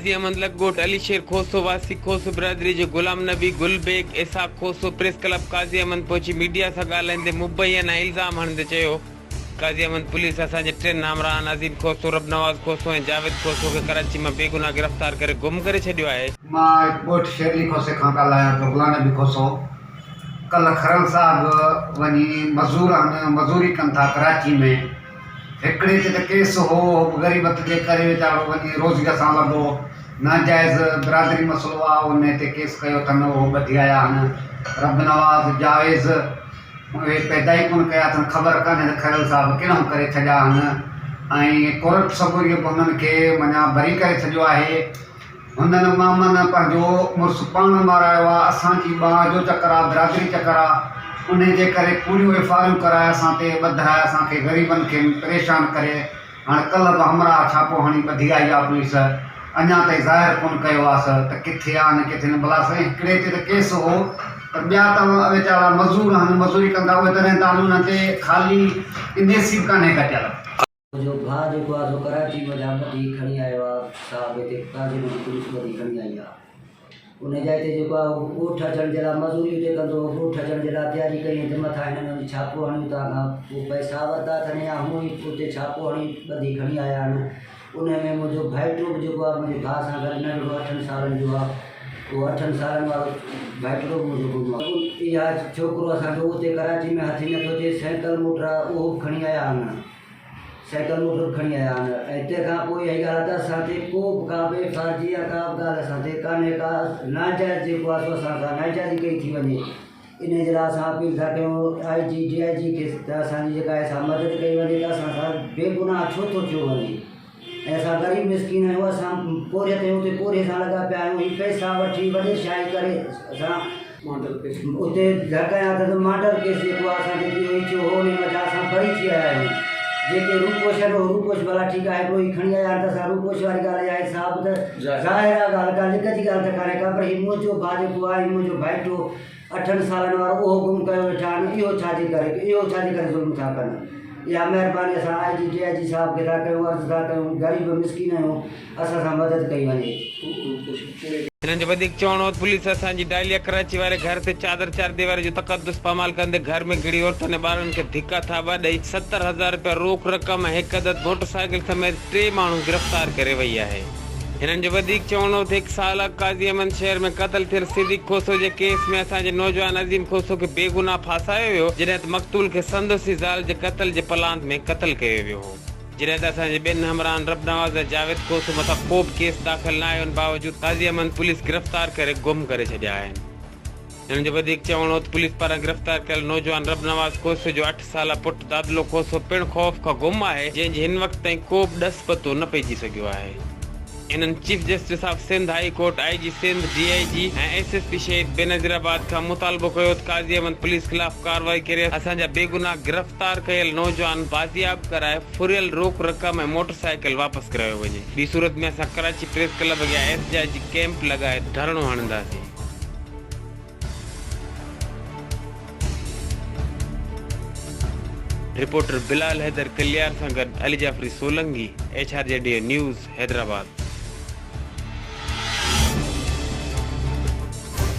قاضي احمد لڳ ڳوٺ علي شير کوسو واسي کوسو برادري جو غلام نبي گل بيگ اسحاق کوسو پريس ڪلب قاضي احمد پهچي ميڊيا سان ڳالهائيندي مبينا الزام هڻندي چيو قاضي احمد پوليس اسان جي ٽن همراهن عظيم کوسو، ربنواز کوسو ۽ جاويد کوسو کي ڪراچي مان بيگناهه گرفتار ڪري گم ڪري ڇڏيو آهي. مان ڳوٺ شيرلي کوسي کان ڳالهايان پيو غلام نبي کوسو ڪلهه کرل صاحب وڃي مزور آهن مزوري ڪن ٿا ڪراچي ۾ هڪڙي تي ته ڪيس هو، هو به غريبت جي ڪري ويچارو وڃي روزيء سان لڳو. ناجائز برادري مسئلو آ، انهي تي ڪيس ڪيو اٿن، اهو ٻڌي آيا آهن. رب نواز، جاويز اهي پيدا ئي ڪونه ڪيا اٿن، خبر ڪانهي ته کريل صاحب ڪيڏانهن ڪري ڇڏيا آهن ۽ ڪورٽ سڳوريء به هنن کي مڃان بري ڪري ڇڏيو آهي. هنن مامن پنهنجو مڙس پاڻ مارايو آ، اسان جي ٻانهن جو چڪر آ، برادري چڪر آ، انهي جي ڪري ڪوڙيون ايف آريون ڪرائي اسان تي ٻڌرائي اسان کي غريبن کي پريشان ڪري هاڻ ڪلهه به همراهه ڇاپو هڻي ٻڌي آئي آ پوليس اڃان تائين ظاهر ڪونه ڪيو آس ته ڪٿي آ نه ڪٿي نه ڀلا سائين هڪڙي تي ته ڪيس هو پر ٻيا ته ويچارا مزور آهن مزوري ڪندا اهي تڏهن ته انهن تي خالي انيسي به ڪانهي ڪٽيل. منهنجو ڀاء جيڪو آ سو ڪراچي منجهان ٻڌي کڻي آيو آ صاحب هتي قاضي منهنجي پوليس ٻڌي کڻي آئي آ ان جاء تي جيڪو آ هو ڳوٺ اچڻ جي لاء مزوري اتي ڪندو هو ڳوٺ اچڻ جي لاء تياري ڪئي ته مٿان هنن وڃي ڇاپو هڻي اتان کان پوء پئسا ورتا اٿن يا هونء ئي اتي ڇاپو هڻي ٻڌي کڻي آيا آهن ان ۾ منهنجو ڀائٽو به جيڪو آ منهنجي ڀاء سان گڏ ننڍڙو اٺن سالن جو آ اهو اٺن سالن وارو ڀائٽڙو به منهنجو گم آ اها ڇوڪرو اسان جو اتي ڪراچي ۾ هٿ ئي نٿو اچي سائيڪل موٽر آ اهو به کڻي آيا آهن سائيڪل موٽر به کڻي آيا آهن ۽ تنهن کان پوء اها ڳالهه آهي ته اسان تي ڪو به ڪا به ايف I جي يا ڪا به ڳالهه اسان تي ڪانهي ڪا ناجائز جيڪو آهي سو اسان سان ناجائزي ڪئي ٿي وڃي انهي جي لاء اسان اپيل ٿا ڪيون آء جي ڊي I جي کي ته اسان جي جيڪا آهي سا مدد ڪئي وڃي ته اسان سان بيگناهه ڇو ٿو ٿيو وڃي ۽ اسان غريب مسڪين آهيون اسان پورهيت آهيون اتي پورهيي سان لڳا پيا آهيون هي پئسا وٺي وڏي شاهي ڪري اسان اتي ڌڪايا اٿس ماڊل ڪيس جيڪو آهي اسان کي اهو ئي ٿيو هو انهي منجهان اسان بري ٿي آيا آهيون جيڪي روپوش آهن اهو روپوش ڀلا ٺيڪ آهي هڪڙو هي کڻي آيا آهن ته اسان روپوش واري ڳالهه اها آهي صاحب ته ظاهر آهي ڳالهه ڪا لڪ جي ڳالهه ته ڪانهي ڪا پر هي منهنجو ڀاء جيڪو آهي هي منهنجو ڀائٽو اٺن سالن وارو اهو گم ڪيو ويٺا آهن اهو ڇا جي ڪري اهو ڇا جي ڪري ظلم ٿا ڪن اها مهرباني اسان آء جي ڊي I جي صاحب کي ٿا ڪيون عرض ٿا ڪيون غريب مسڪين آهيون اسان سان مدد ڪئي وڃي. هنن جو وڌيڪ چوڻ هو ته پوليس اسان جي ڊاليا ڪراچي واري گهر تي چادر چارديواري جو تقدس پامال ڪندي گهر ۾ گهڙي عورتن ۽ ٻارڙن کي ڌڪا ٿاٻا ڏئي 70 هزار رپيا روڪ رقم ۽ هڪ عدد موٽر سائيڪل سميت ٽي ماڻهو گرفتار ڪري وئي آهي. هنن جو وڌيڪ چوڻ هو ته هڪ سال اڳ قاضي احمد شهر ۾ قتل ٿيل صديق کوسو جي ڪيس ۾ اسان جي نوجوان عظيم کوسو کي بيگناهه ڦاسايو ويو جڏهن ته مقتول کي سندس ئي زال جي قتل جي پلاند ۾ قتل ڪيو ويو هو جڏهن ته اسان جي ٻين همراهن رب نواز ۽ جاويد کوسو مٿان ڪو به ڪيس داخل ناهي ان باوجود قاضي احمد پوليس گرفتار ڪري گم ڪري ڇڏيا آهن. هن جو وڌيڪ چوڻ هو ته پوليس پاران گرفتار ڪيل نوجوان رب نواز کوسو جو اٺ سالا پٽ دادلو کوسو پڻ خوف کان گم آهي، جنهن جي هن وقت تائين ڪو به ڏس پتو نه پئجي سگهيو آهي. هنن chief justice of Sindh high court, I G Sindh, D I G ۽ S S P Shaheed Benazirabad کان مطالبو ڪيو ته قاضي احمد پوليس خلاف ڪارروائي ڪري اسان جا بيگناهه گرفتار ڪيل نوجوان بازياب ڪرائي ڦريل روڪ رقم ۽ موٽر سائيڪل واپس ڪرايو وڃي، ٻي صورت ۾ اسان ڪراچي پريس ڪلب اڳيان احتجاجي ڪئمپ لڳائي ڌرڻو هڻنداسين. رپورٽر بلال حيدر ڪليار سان گڏ Ali Jafri Solangi, H R G D news, Hyderabad.